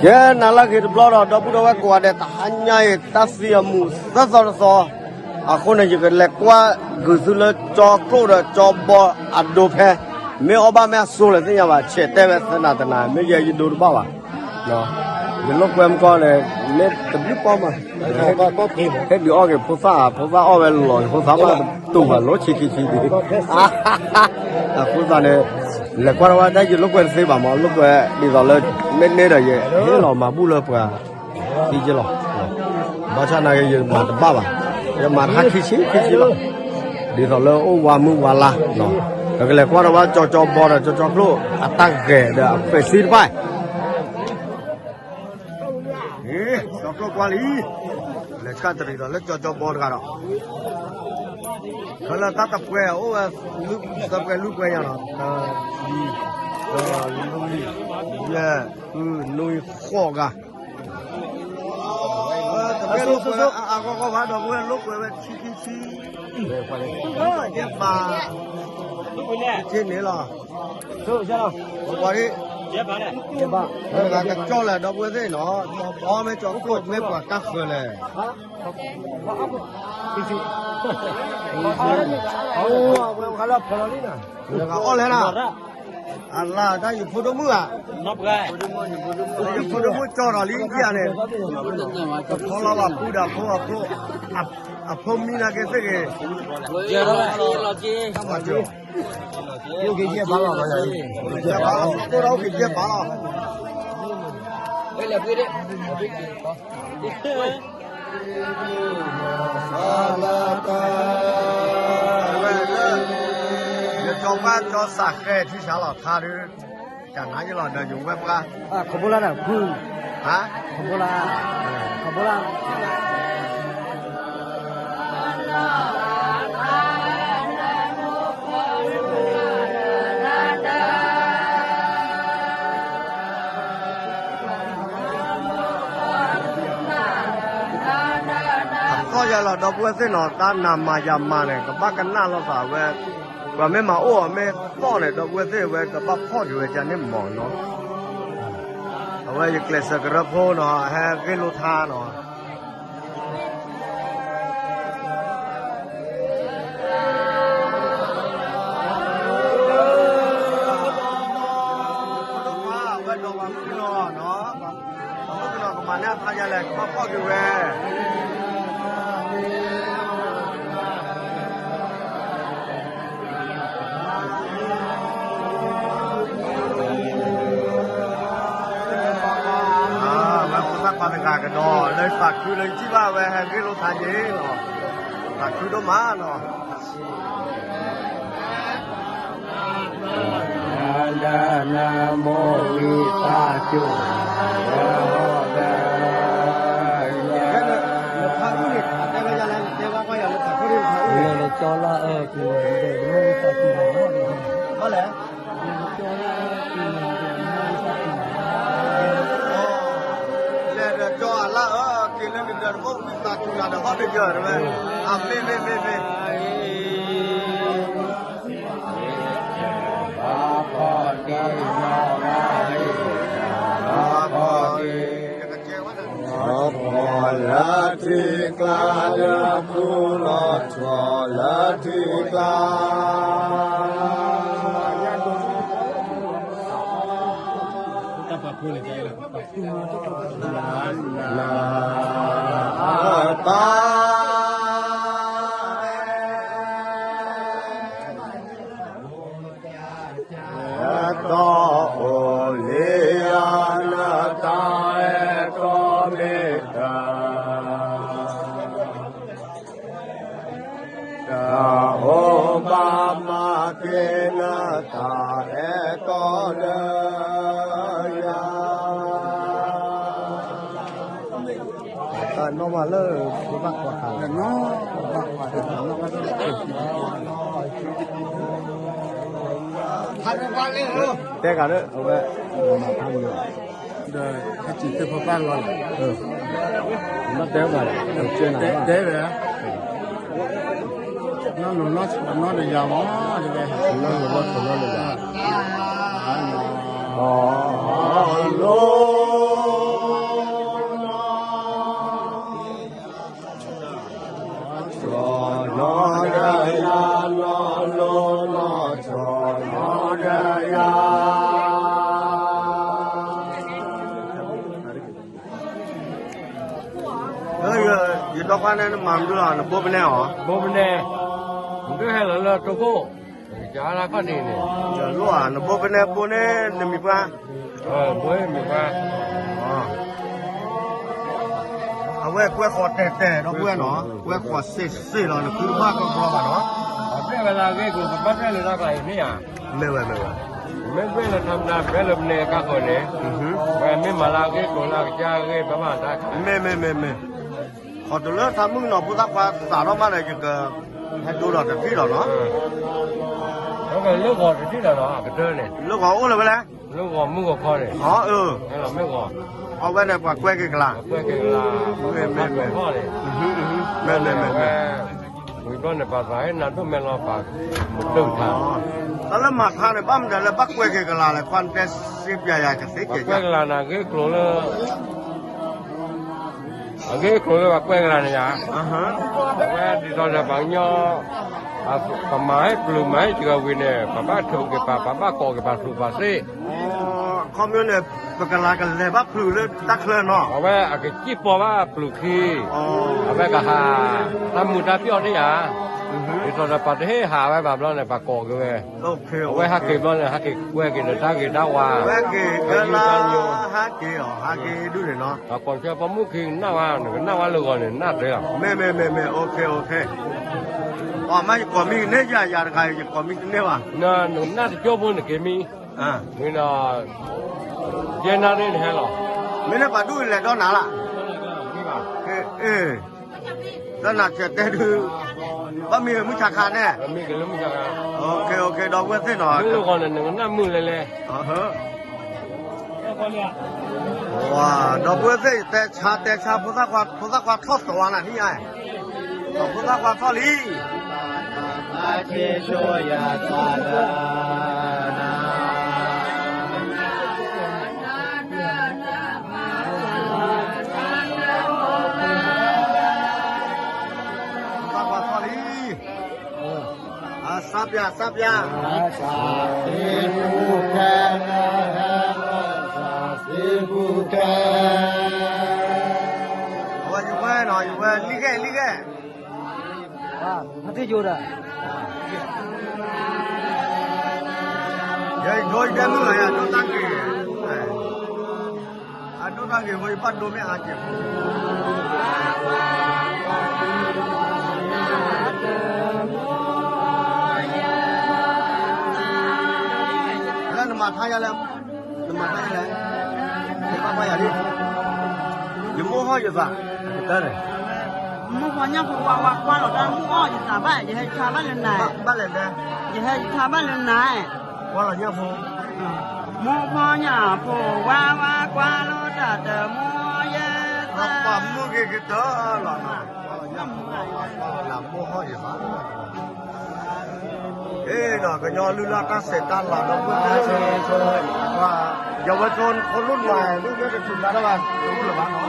ယဲနၤလၢအဂ့ၤတဘျီဒီး ဒီပုၢ်ဒီဝဲၢ်ကိးဂၤဒဲး တဟါညါအံၤ တၢ်သံအမူးသၢသီတသီ, အဃိန့ၣ် ယကလဲၤကွၢ်ဂုာ်သုလၢကၠီကျိၣ်ဒီးကၠီဘီအဒိဖဲ, မ့ၢ်အီၣ်ဘၣ်မ့ၢ်အစိၤလဲၣ်သ့ၣ်ညါဘၣ်, ဆဲးတဲဝဲသနာ်တနၤ မ့ၢ်ယဲယဒိတဘၣ်ဘၣ်. ယလိာ်ကွဲမုၢ်ကီၢ်န့ၣ် မ့ၢ်တဘျုးပီမး ဟဲဒုးအီၣ်က့ၤဖိသၣ်, ဖိသၣ်အီၣ်ဝဲလီၤ, ဖိသၣ်ဘၣ်တတူၢ်ဘၣ် လိဆံခံဆံဒံး. အဃိသတးန့ၣ် လဲၤကွၢ်တဝဲဒၣ် ယလိာ်ကွဲတသ့ဘၣ်မး, လိာ်ကွဲဒ်သိးလၢ မ့ၢ်န့ၢ်ဒီးယဟ့ၣ်လီၤမၤဘူၣ်လၢပှၤခံက့လီၤ. ဘၣ်ဆၣ်နာ်က့ ယမၤတဘၣ်ဘၣ်, ယမၤတဟါခံဆံခံဆံလီၤ. ဒ်သိးလၢအိၣ်ဝါမုၢ်ဝါလါ, ပကလဲၤကွၢ်ဒီးဘၣ်ကၠီကၠီဘီဒီးကၠီကၠီကျိၣ် အတၢ်ဂဲၤဒီးအပဲာ်သံတဖၣ် ကၠီကျိၣ်ကွၢ်လံ, လဲၤဆှၢတရံးဒီးလၢကၠီကၠီဘီတဂၤဒီး ခဲလၢာ်တၢ်တပှဲၤအိၣ်ဝဲ, သၢပှဲၤလွံၢ်ပှဲၤညါလီၤ, တၢ်, တၢ်, လွံၢ်, ယဲၢ်, ဃု, နွံ, ဃိးဂၤ, တမ့ၢ်လိာ်ကွဲအါအါဂီၢ်ဂီၢ်ဘၣ်, ဒီပုၢ်ဝဲၢ်လိာ်ကွဲဝဲဆံခံဆံ, ယဲၢ်ပာ်, က့န့ၣ်လီၤ, ပှၤ, ကၠီလဲၣ် ဒီပုၢ်ဝဲၢ်သ့ၣ်နီၤ, အီၣ်မ့ၢ်ကၠီကျိၣ်မ့ၢ်ပှၤကၢ်ဃၢၤလဲၣ် အီၣ်လဲၣ်နၤ, အလၢတၢ်ယဖိဒိၣ်မုၣ်ဧါ, ယဖိဒိၣ်မုၣ်ကၠီဒီးလံဒ်အံၤန့ၣ်, တဖီလီၤဘၣ်ပူဒီးဖိအဖိ, အဖိမံနာ်က့သ့ၣ်ဂ့ၤ, ကယဲၢ်ဘၣ်လီၤ, ကယဲၢ်ဘၣ်လီၤ, ကယဲၢ်ဘၣ်လီၤ ယကၠီပှၢ်ကၠီစးဃဲထံဆးလီၤထါဒုး, ကနါယလီၤဒီးယဝဲပှၢ်, ခီဘိလၢန, ခီဘိလၢ, ခီဘိလၢ အသီၣ်ယၤလီၤ ဒီပုၢ်ဝဲၢ်သ့ၣ်နီၤ, တၢ်နးမၤယၤမၤန့ၣ် ကဘၣ်ကနၣ်လိာ်သးဝဲ, ပှၤမ့ၢ်မၤအိၣ်အီၤမ့ၢ်သီၣ်န့ၣ် ဒီပုၢ်ဝဲၢ်သ့ၣ်ဝဲကဘၣ်ဖီၣ်က့ၤဝဲကန့ၣ်မီၤနီၤ, အဝဲယကျဲးစၢးကရၢဖိနီၤ ဟဲဂ့ၢ်လိာ်ထါနီၤ ဝဲဒီးပှၤမုၣ်ကနီၤနီၤ, ပှၤမုၣ်ကနီၤကမၤန့ၢ်ဖးယၤလဲၣ် ကဘၣ်ဖီၣ်က့ၤဝဲ ဝဲဖိသၣ်ခွါတဂၤကဒီး လၢသးခုလၢယထံၣ်ဘၣ်ဝဲဟဲဂ့ၢ်လိာ်သးက့ၤလီၤ, သးခုဒိၣ်မးလီၤ. လဲၤဒီးကၠီအလၢအၢ က့ၤလၢနဒၢးတဘိ ဝံသးစူၤနၤဒီးဟီၣ်တယၢၤတဝဲ, အမ့ၢ်မ့ၢ်မ့ၢ်မ့ၢ် လၢထံကျါ နတၢ်အဲၣ် အဲၣ်တီအိၣ်လံဧါ, နတၢ်အဲၣ်တီမ့ၢ်တၢ် တၢ်အိၣ်ဘၣ်မၤက့ၤ နတၢ်အဲၣ်တီလၢယၤ တၢ်နီၣ်မးလၢဖိသၣ်ခွါတဂၤ, တဲဂၤလၢအဝဲ ဒီးဟဲစံးသ့ၣ်ဖိသၣ်လီၤ, ဘၣ်တဲဘၣ်, တဲဝဲ, နီၢ်လိၤနီၢ်ဆိးနီၢ်တယၤမး, နီၢ်လိၤနီၢ်ဆိးနီၢ်တယၤ, အလိၤ မၤမနုၤလီၤ နဘိပနဲအီၤ, ဘိပနဲ, နဒုးဟဲလီၤလၢတိခိၣ်, ကစၢ်လၢခီၣ်ထံးန့ၣ်, လီၤဧါ နဘိပနဲဘိန့ၣ် နမံၤပှၢ်, ဘိမံၤပှၢ်, အဝဲကွဲဃီၤတဲာ်တဲာ်ဒီပုၢ်ဝဲၢ်နီၤ, ကွဲဃီၤစ့ၢ်စ့ၢ်လီၤ နခုတဘၣ်ကီကီဘၣ်နီၤ, ပှၤတဲဝဲလၢအဂ့ၢ်ကျိၤ ပဘၣ်တဲလၢတၢ်ကျါအံၤန့ၣ်ဧါ, မ့ၢ်ဝဲမ့ၢ်ဝဲ, မ့ၢ်ဘၣ်လၢထါမနၤ ဘၣ်လၢပနဲကါဃီၤန့ၣ်, ဝဲမ့ၢ်မၤလၢအဂ့ၢ်ကျိၤလၢအကစၢ်အဂ့ၢ် ဘၣ်ဘၣ်တၢ်ခါ, မ့ၢ်မ့ၢ်မ့ၢ်မ့ၢ်, ခီၣ်တလၢထါမုၣ်နီၤ ဖိသၣ်ခွါစးထီၣ်မးဒီး ယကဟဲဒိဒီးတထံၣ်လီၤနီၤ, လၢဂီၤတထံၣ်လီၤနီၤ အကတၢၢ်န့ၣ်, လၢဂီၤအိၣ်လၢၤဝဲလဲၣ်, လၢဂီၤမုၢ်ဂီၤခီန့ၣ်, ဟဲလီၤမ့ၢ်ဂီၤ, အဝဲန့ၣ်ပှၤကွဲက့ၤကလၤ, ကွဲက့ၤကလၤ, မ့ၢ်မ့ၢ်မ့ၢ်, မ့ၢ်မ့ၢ်မ့ၢ်မ့ၢ်, ဝံၤဘျီန့ၣ် ပှၤသးဟဲနၤဒိၣ်မဲာ်လီၤ ပှၤမုၢ်တုၤထါ, တၢ်လၢမၤထါန့ၣ် ဘၣ်မနုၤလၢဘၣ်ကွဲက့ၤကလၤလဲၣ် ခွါတဲစ့ပျဲယၤကသ့ကဲး, ကွဲကလၤန့ၣ် အဂ့ၢ်ကျိၤလၢ အဂ့ၢ်ကျိၤလၢပှၤကွဲကလၤန့ၣ်ယါ, အဝဲဒ်သိးဒီးပှၤကညီ, ပမၤဟဲပျုၤမၤဟဲစှၤဝံၤန့ၣ် ပဘၣ်ထုးက့ၤပာ် ပဘၣ်ကိးက့ၤပာ်သူၣ်ပာ်သ့, ခီဖျိန့ၣ် ပကလၤကလဲၤဘၣ်ပျုၤလၢတၢ်ချၢနီၤ, အဝဲအကစံၣ်ပီၤဘၣ်ပျုၤခံ, အဝဲကဟး, တၢ်မုာ်တၢ်ပျီၢ်န့ၣ်ယါ, ဒ်သိးဒီးပှၤတဟ့ၣ်ဟးဝဲဘၣ်ဘျီန့ၣ် ပှၤကိးက့ၤဝဲ, အဝဲဟးက့ၤဘျီန့ၣ် ဟးက့ၤကွဲက့ၤဒီးတၢ်ဂ့ၤတၢ်ဝါ, ဟဲက့ၤ, ဟးက့ၤအီၤ ဟးက့ၤဒုးန့ၣ်နီၤ, ပှၤကိးဆၢပှၤမုၣ်ခံကနၣ်ဝဲ နကနၣ်ဝဲလၢဂီၤန့ၣ် နၢ်တဲလီၤ, မ့ၢ်မ့ၢ်မ့ၢ်မ့ၢ်, အမ့ၢ်ယကိးမံၤန့ၢ်ယၤ ယၤတဂၤ ယကိးမံၤတန့ၢ်ဘၣ်, နကနၣ်တကၠိဖိနက့ၤမံၤ, မ့ၢ်ဒီး, ယဲနၢ်ရ့ၣ်နဟဲလီၤ, မ့ၢ်န့ၣ်ပှၤဒူၣ်လဲၤဒီးနၤလၢ်, ဒီးနၤဆဲးတဲဒုး, ဘၣ်မံၤမုၢ်ဆါခါန့ၣ်, ဒီပုၢ်ဝဲၢ်သ့ၣ်နီၤ, နကနၣ်မုာ်လဲၤလဲၤ ဒီပုၢ်ဝဲၢ်သ့ၣ် ယတဲဆါတဲဆါ ဖိသၣ်ခွါထီၣ်သဝါနၤန့ၣ်ဧါ, ဖိသၣ်ခွါထီၣ်လံ, ဖိသၣ်ခွါထီၣ်လံ, အစၢ်ပျၢ် စၢ်ပျၢ်, အဝဲယဝဲနီၤ ယဝဲလံဂ့ၢ်လံဂ့ၢ်, ယဒိယတဲမုၢ်လီၤယၤ ဒိတၢ်ဂ့ၤ, အဒိတၢ်ဂ့ၤဝဲ ယဘၣ်ဒိမ့ၢ်အါက့ၤ, လၢနမၤထါယၤလဲၣ်, နမၤထါယၤလဲၣ်, ယဘၣ်ဘၣ်ယၤလံ, ယမိၢ်ဟီၣ်ယသး, တၢ်န့ၣ်, မိၢ်ဖီညၣ်ဖိဝါဝါကွၢ်လီၤတၢ်မုၢ်အီၣ်ယသးဘၣ် ယဟဲယထါဘၣ်လၢနၤ, ဘၣ်လဲၣ်, ယဟဲယထါဘၣ်လၢနၤ, ကွၢ်လီၤညၣ်ဖိ မိၢ်ဖီညၣ်ဖိဝါဝါကွၢ်လီၤတၢ်တမူယဲ, ပှၤမုၢ်ဂ့ၤကတၢၢ်လီၤ, မိၢ်ဟီၣ်ယသး, အ့ဒီးကညီလုၢ်လၢ်တၢ်ဆဲးတၢ်လၤဒီပုၢ်ဝဲၢ်သ့ၣ်, ယဝဲဆိဖိလူၢ်မၤလူၢ်ဝဲတထူးလၢ်တၢ်ဘၣ်, တထူးလၢ်ဘၣ်နီၤ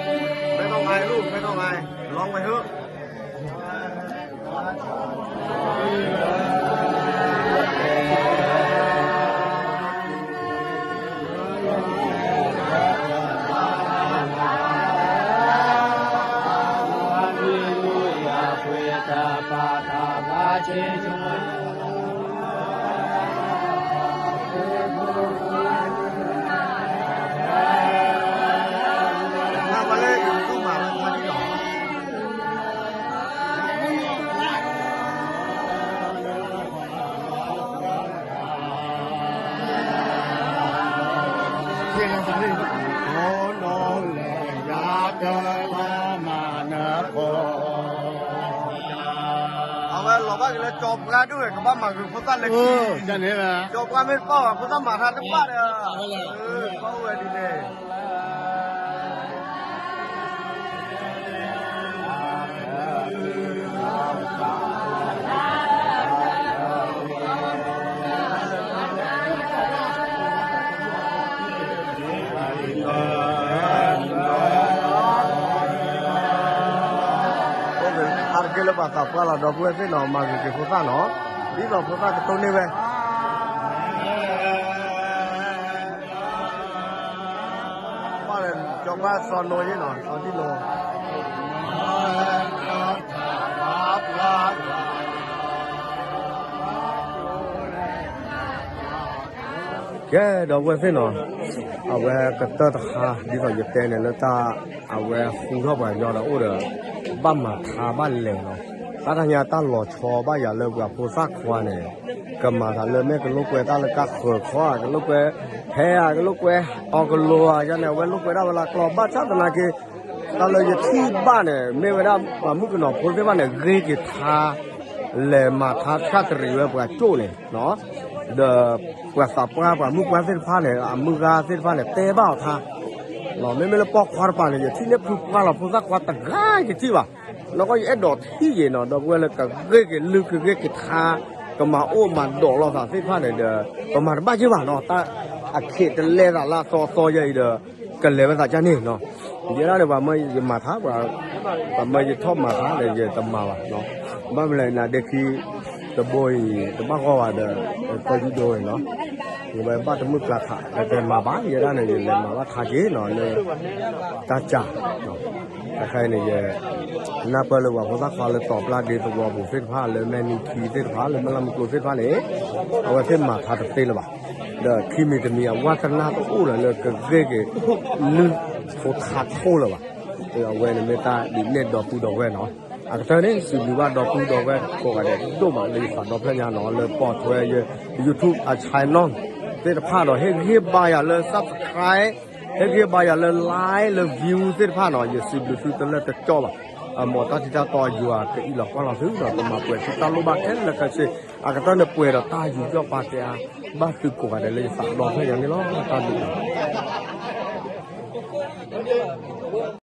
ဖဲထီၣ်မၤလူၢ် ဖဲထီၣ်မၤ, လီၤဝဲဟၢ အဝဲလီၤဘၣ်က့ၤလၢကၠီပှၢ်ဒိၣ်ဝဲ ကဘၣ်မၤဂ့ၤဖိသၣ်လၢခံ, ကၠီပှၢ်မ့ၢ်တပၣ်ဘၣ် ဖိသၣ်မၤထါတပၣ်ဒီး, ဘၣ်အိၣ်ဝဲဒ်န့ၣ် အိၣ်က့ၤတက့ၢ်လၢပှၤသးပှၢ်လီၤ ဒီပုၢ်ဝဲၢ်သ့ၣ်နီၤ မၤဂ့ၤက့ၤဖိသၣ်နီၤ, ဒ်သိးဖိသၣ်ကတိၢ်န့ၢ်ဝဲ စီၤနိ ယ့ၣ်နီၤ စီၤဒံၣ်နိ ကဲ ဒီပုၢ်ဝဲၢ်သ့ၣ်နီၤ, အဝဲကတၢၢ်တဟါ ဒ်သိးယတဲန့ၣ်လၢတၢ် အဝဲဃူထီၣ်ပှၤကညီဒီးအိၣ်ဒီး ဘၣ်မၤထါဘၣ်လဲၤနီၤ, တၢ်တဟါညါတၢ်လီၤဆီဘၣ်ယၤလၢပှၤဖိသၣ်ခွါန့ၣ် ကမၤသးလၢမ့ၢ်ကလိာ်ကွဲတၢ်လၢကါဃၢၤခီဧါ ကလိာ်ကွဲဖဲဧါ ကလိာ်ကွဲအီၤကလိၤဧါ ယန့ၣ် အဝဲလိာ်ကွဲဒၣ်ဝဲလၢကျီ ဘၣ်ဆၣ်သနာ်က့ တၢ်လၢယထံၣ်ဘၣ်န့ၣ် မ့ၢ်ဝဲဒၣ်ပှၤမုၣ်ကနီၤဖိသ့ၣ်တဖၣ်န့ၣ် ဂ့ၤက့ၤထါ လဲၤမၤထါဆၣ်တရံးဝဲပှၤကၠိၣ်န့ၣ် ဒီးပှၤသးပှၢ်ပှၤမုၣ်ပှၢ်သ့ၣ်တဖၣ်န့ၣ် အမုၢ်ဂၤသ့ၣ်တဖၣ်န့ၣ် တဲဘၣ်အီၤထါ, မ့မ့ၢ်လၢပိာ်ခွါတပၤန့ၣ် ယထံၣ်န့ၢ်ဖုပှၢ်လီၤ ဖိသၣ်ခွါတဂၤယထံၣ်ဘၣ်, နီၢ်ကီၢ်ယအဲၣ်ဒိးထံၣ်ယ့ၣ်နီၤ ဒီပုၢ်ဝဲၢ်လၢကဂ့ၤက့ၤလုၢ်ကဂ့ၤက့ၤထါ ကမၤအိၣ်မၤဒိးလိာ်သးသ့ၣ်တဖၣ်န့ၣ်ဒီး ပမၤတဘၣ်ယ့ၢ်ဘၣ်နီၤ တၢ်အခံးတလဲသးလၢအသီအသီယဲအံၤဒီး ကလဲၤဝဲသးကန့ၣ်နီၤ, ယဲဒၣ်န့ၣ် ပှၤမၢယမၤထါ ပှၤမၢယထီၣ်မၤထါဒီးယတမၤဘၣ်နီၤ, ဘၣ်မနုၤလဲၣ်နၤဒ့ခံ တဘိအံၤ တဘၣ်ဂီၢ်ဘၣ်ဒီး ကီၢ်ယူဒိဝဲနီၤ, ယဝဲဘၣ်တမုၢ်ကျါခး တမၤဘၣ် ယဲဒၣ်န့ၣ် ယလဲၤမၤဘၣ်ထါက့ၤနီၤ လၢ တၢ်ကၢ် တခါအံၤန့ၣ် ယ နၢ်ပၢၢ်လၢပှၤဖိသၣ်ခွါလၢတီၤပျၢ်ဒ့သဝီပူၤသ့ၣ်တဖၣ် လၢမဲၢ်နံခံသ့ၣ်တဖၣ် လၢမဲၢ်လၢမုၢ်ကျိၤသ့ၣ်တဖၣ်န့ၣ် အဝဲသ့ၣ်မၤထါတသ့လၢၤဘၣ်, ဒီးခံမံၤတမံၤအဝါသနာတအိၣ်လၢၤလၢကဂ့ၤက့ၤ လုၢ်ထါထိလၢၤဘၣ်, အဝဲန့ၣ်မ့ၢ်တၢ်ဒုးနဲၣ်ဒီပုၢ်ဒီဝဲၢ်နီၤ, အကတၢၢ်န့ၣ် စံးဘျုးဘၣ်ဒီပုၢ်ဒီဝဲၢ်ကိးဂၤဒဲးဒိၣ်မးလၢယသးဒီဖျၢၣ်ညါနီၤ လၢပိာ်ထွဲယ YouTube အ channel သ့ၣ်တဖၣ်ဒီး ဟ့ၣ်ဂံၢ်ဘါယၤလၢ subscribe ဟ့ၣ်ဂံၢ်ဘါယၤလၢ like လၢ view သ့ၣ်တဖၣ်နီၤ ယစံးဘျုးသုတလၢာ်တကၠီဘၣ်, မ်တၢ်ထံတၢ်တီယွၤကအံးလီၤကွၢ်လီၤသုဒီး ကမၤပှဲၤသုတၢ်လိၣ်ဘၣ်ခဲလၢာ်ခဲဆ့, အကတၢၢ်န့ၣ်ပှဲၤဒီးတၢ်ယူးယီၣ်ပာ်ကဲအါ ဘၣ်သုကိးဂၤဒဲးလၢယသးဒီဖျၢၣ်ညါန့ၣ်လီၤ တၢ်ဘျုးလီၤ.